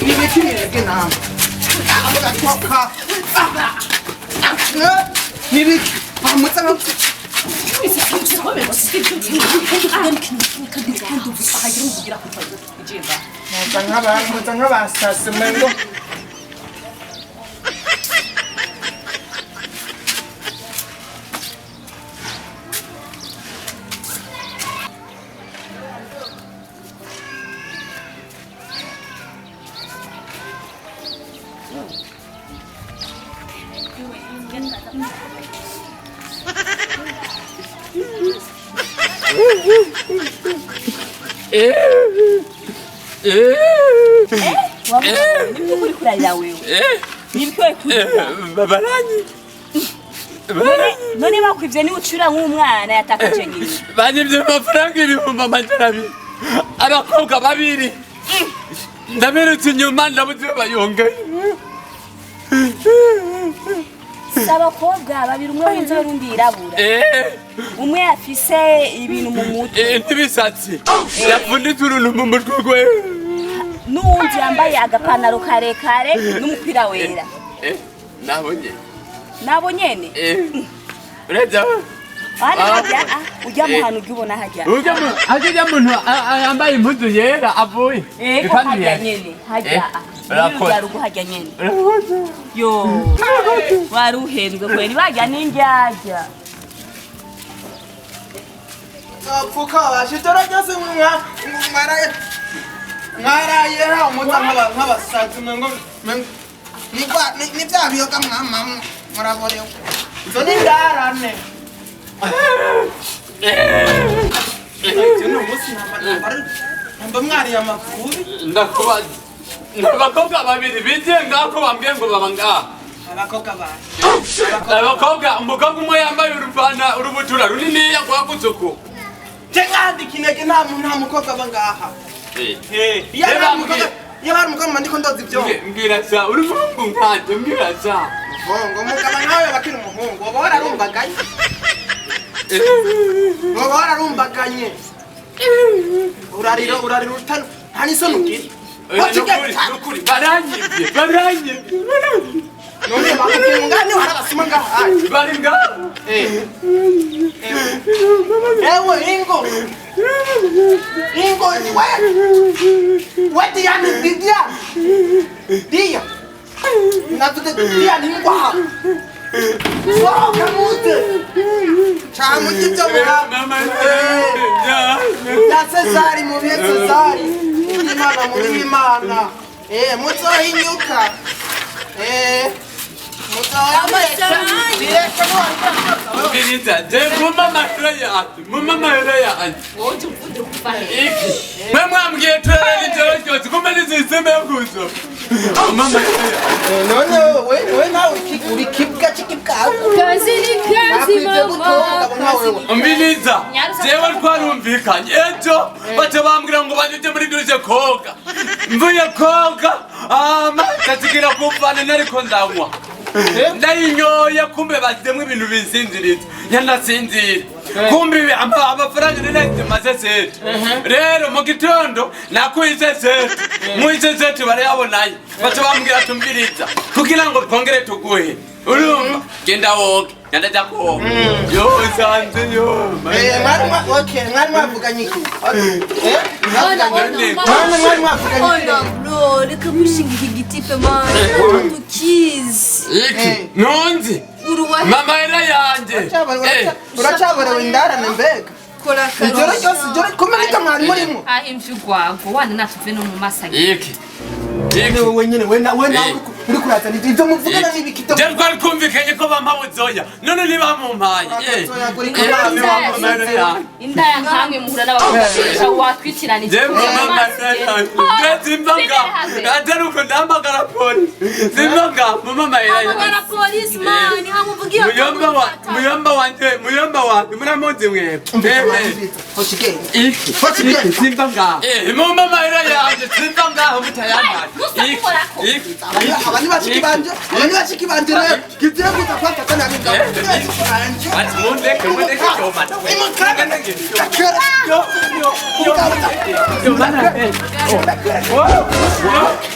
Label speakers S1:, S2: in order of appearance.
S1: Ibiki mwebwe namwe agatoka nibiki bamutse nka muza nk'abasasi mwengo.
S2: Nibyo uri kurarira wewe? Nibyo uri kurira?
S3: Baranyi.
S2: None bakwivye niwe ucura nk'umwana yatakaje nyina.
S3: Banyivye amafaranga 200,000. Abakobwa babiri. Ndaberetse inyuma ndabuze bayongeye.
S2: Si abakobwa babiri, umwe w'inzobe n'undi yirabura. Umwe afise ibintu mu mutwe.
S3: N'ibisatsi. Yapfunditse uruntu mu mutwe gwe.
S2: N'uwundi yambaye agapantaro karekare n'umupira wera.
S3: Nabonye.
S2: Nabo nyene?
S3: Uretse
S2: Hano hajya, ujya mu hantu ujya ubona hajya.
S3: Ujya mu hajya muntu yambaye impuzu yera avuye.
S2: Ego hajya nyene, hajya.
S3: Urakoze.
S2: Muri rugo hajya nyene. Yo. Waruhendwe kweri bajya n'indyarya.
S1: Apfuka bashe ijoro ryose mwaraye mwaraye muza nk'abasazi mwengo ni bya biyoga mwama muraborewe izo ni ndarane. Uno munsi namba mwariye amavubi.
S3: Ndakubaza. Abakobwa babiri bigiye ngaho ko bambwiye ngo baba ngaha.
S1: Abakobwa bawe.
S3: Abakobwa, umukobwa umwe yambaye urupana urubutura runiniya rwagutse uku.
S1: Je nkandi kinege nta muntu nta mukobwa aba ngaha. Iyo ari umukobwa, iyo ari umukobwa ndiko ndoza ibyo.
S3: Mbwira sa uri umuhungu nkanje, mbwira sa.
S1: Umuhungu, umugabo nkawe bakiri umuhungu, uba wararumbagaye. Uba wararumbaganye. Urarira urarira utanu nta n'isoni ugira.
S3: Nukuri baranyivye, baranyivye.
S1: None bakubwiye ngo ngaha niho hari abasuma ngaha.
S3: Bari ngaha.
S1: Ewe ingo. Ingo we. We Diane Didia. Dia. Navuze Diane ingwa. Sohoka muze. Camuke ibyo muha. Ya Cesari mubihe Cesari. Imana mubihe Imana. Muzohinyuka.
S3: Mbiriza, je muma mahera yanjye, muma mahera yanjye. Iki, mwe mwambwiye turara ijoro ryose, kumbe niziseme gusa. Muma mahera yanjye.
S1: None wewe nawe uri kibwa cy'ikibwa.
S4: Kazi ni kazi mama.
S3: Mbiriza, jewe twarumvikanye ejo baca bambwira ngo banyuje muri duje koga. Mvuye koga, amazi kuvana nariko ndanywa. Ndayinyoye kumbe bazemwe ibintu binsinziriza nyanasinzira kumbe amafaranga ninazimaze seti rero mu gitondo nakwize seti mwize seti barayabonaye baca bambwira tumviriza kugira ngo twongere tuguhe urumva genda woge nyandaja koga yo sanze yo
S1: mwari mwavuganye iki? Mwari mwavuganye iki?
S4: Bro, reka gushinga iki gitipe man. Tukizi.
S3: Iki nunzi
S4: Uruwahe.
S3: Mama era yanje.
S1: Uracaborewe indarane mbega.
S4: Kora
S1: Ijoro ryose ijoro kumbe niko mwari murimo.
S5: Ahimvye urwago wana natuve no mu masagi.
S3: Iki.
S1: Ni wowe nyene we nawe uri kurazana ibyo muvugana n'ibiki byo.
S3: Je twari kumvikanye ko bampa buzoya none ntibamumpaye.
S5: Indaya nkamwe muhura n'abakobwa benshi watwitirana
S3: Je mama simba nga atari uko ndahamagara polisi simba nga mama
S4: Hamagara polisi man, hamuvugira.
S3: Muyomba muyomba wanje muyomba wanje muramuzi mwebwe. Iki simba nga mama mahera yanje simba ngaho mutayambaye.
S1: Aba ni bashiki banje, aba ni bashiki banje rero. Kizira kuza kwafata nabi ngaho. Ni bashiki banje.
S3: Ati mundeke, mundeke yomana we.
S1: Kakera.
S3: Yo, yo, yo. Yomana we. Oh, yo.